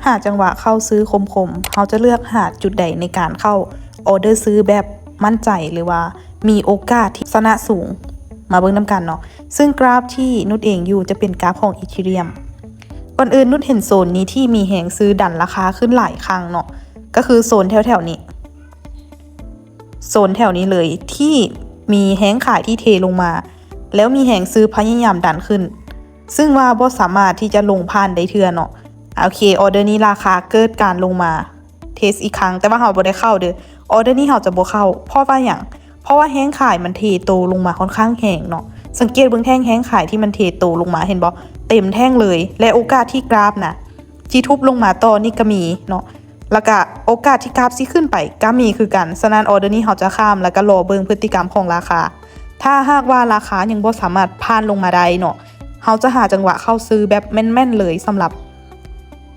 ຫາຈັງຫວະເຂົ້າຊື້ຄົມໆ ເຮົາຈະເລືອກຫາຈຸດໃດໃນການເຂົ້າອອເດີຊື້ແບບໝັ້ນໃຈ ຫຼືວ່າມີໂອກາດທີ່ຊະນະສູງ? ມາເບິ່ງນຳກັນເນາະ. ຊຶ່ງກຣາຟທີ່ນຸດເອງຢູ່ຈະເປັນກຣາຟຂອງອີເທີຣຽມ. ກ່ອນອື່ນນຸດເຫັນໂຊນນີ້ທີ່ມີແຮງຊື້ດັນລາຄາຂຶ້ນຫຼາຍຄັ້ງເນາະ ກໍຄືໂຊນແຖວໆນີ້ ໂຊນແຖວນີ້ເລີຍ ທີ່ມີແຮງຂາຍທີ່ເທລົງມາ ແລ້ວມີແຮງຊື້ພະຍາຍາມດັນຂຶ້ນ ຊຶ່ງວ່າບໍ່ສາມາດທີ່ຈະລົງຜ່ານໄດ້ເທື່ອເນາະ. ໂອເຄ ອອເດີນີ້ລາຄາເກີດການລົງມາ ເທສອີກຄັ້ງ ແຕ່ວ່າເຮົາບໍ່ໄດ້ເຂົ້າເດີ້. ອອເດີນີ້ເຮົາຈະບໍ່ເຂົ້າ ເພາະວ່າຫຍັງ? ເພາະວ່າແຮງຂາຍມັນເທໂຕລົງມາຄ່ອນຂ້າງແຮງເນາະ. ສັງເກດເບິ່ງແທ່ງແຮງຂາຍທີ່ມັນເທໂຕລົງມາ ເຫັນບໍ່? ເຕັມແທ່ງເລີຍ ແລະ ໂອກາດທີ່ກຣາຟນະ ທີ່ທຸບລົງມາຕໍ່ນີ້ກໍມີເນາະ ແລ້ວກະໂອກາດທີ່ກຣາຟຊິຂຶ້ນໄປກໍມີຄືກັນ. ສະນັ້ນ ອອເດີນີ້ເຮົາຈະຂ້າມ ແລ້ວກະລໍເບິ່ງພຶດຕິກຳຂອງລາຄາ. ຖ້າຫາກວ່າລາຄາຍັງບໍ່ສາມາດຜ່ານລົງມາໄດ້ເນາະ ເຮົາຈະຫາຈັງຫວະເຂົ້າຊື້ແບບແມ່ນໆເລີຍ ສຳລັບ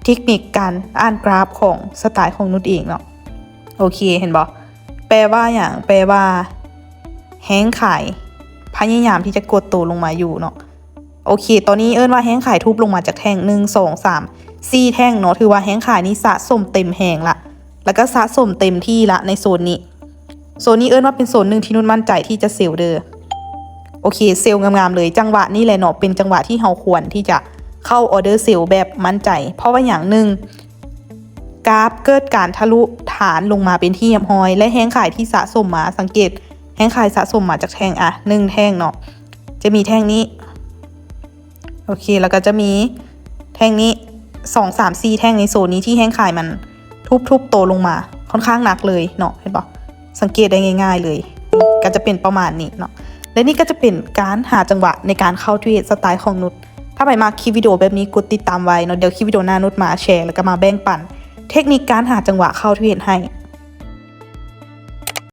ເທັກນິກການອ່ານກຣາຟຂອງສະໄຕຂອງນຸດເອງເນາະ. ໂອເຄ ເຫັນບໍ່? ແປວ່າຫຍັງ? ແປວ່າແຮງຂາຍພະຍາຍາມທີ່ຈະກົດໂຕລົງມາຢູ່ເນາະ. ໂອເຄ ຕອນນີ້ເອີ້ນວ່າແຮງຂາຍທຸບລົງມາຈາກແທ່ງ ໜຶ່ງ ສອງ ສາມ ສີ່ແທ່ງເນາະ. ຖືວ່າແຮງຂາຍນີ້ສະສົມເຕັມແຮງລະ ແລ້ວກໍສະສົມເຕັມທີ່ລະໃນໂຊນນີ້. ໂຊນນີ້ເອີ້ນວ່າເປັນໂຊນໜຶ່ງທີ່ນຸດໝັ້ນໃຈທີ່ຈະເຊວເດີ້. ໂອເຄ ເຊວງາມໆເລີຍ. ຈັງຫວະນີ້ແຫຼະເນາະ ເປັນຈັງຫວະທີ່ເຮົາຄວນທີ່ຈະເຂົ້າອອເດີເຊວແບບໝັ້ນໃຈ. ເພາະວ່າຫຍັງ? ໜຶ່ງ ກຣາຟເກີດການທະລຸຖານລົງມາເປັນທີ່ຮຽບຮ້ອຍ ແລະ ແຮງຂາຍທີ່ສະສົມມາ ສັງເກດແຮງຂາຍສະສົມມາຈາກແທ່ງ ອະ ໜຶ່ງແທ່ງເນາະ ຈະມີແທ່ງນີ້ ໂອເຄ ແລ້ວກໍຈະມີແທ່ງນີ້ ສອງ ສາມ ສີ່ແທ່ງໃນໂຊນນີ້ທີ່ແຮງຂາຍມັນທຸບໆໂຕລົງມາຄ່ອນຂ້າງໜັກເລີຍເນາະ ເຫັນບໍ່? ສັງເກດໄດ້ງ່າຍໆເລີຍ ກໍຈະເປັນປະມານນີ້ເນາະ. ແລະ ນີ້ກໍຈະເປັນການຫາຈັງຫວະໃນການເຂົ້າເທຣດສະໄຕຂອງນຸດ. ຖ້າໃຜມັກຄລິບວິດີໂອແບບນີ້ ກົດຕິດຕາມໄວ້ເນາະ ດຽວຄລິບວິດີໂອໜ້ານຸດມາແຊ ແລ້ວກໍມາແບ່ງປັນເທັກນິກການຫາຈັງຫວະເຂົ້າເທຣດໃຫ້.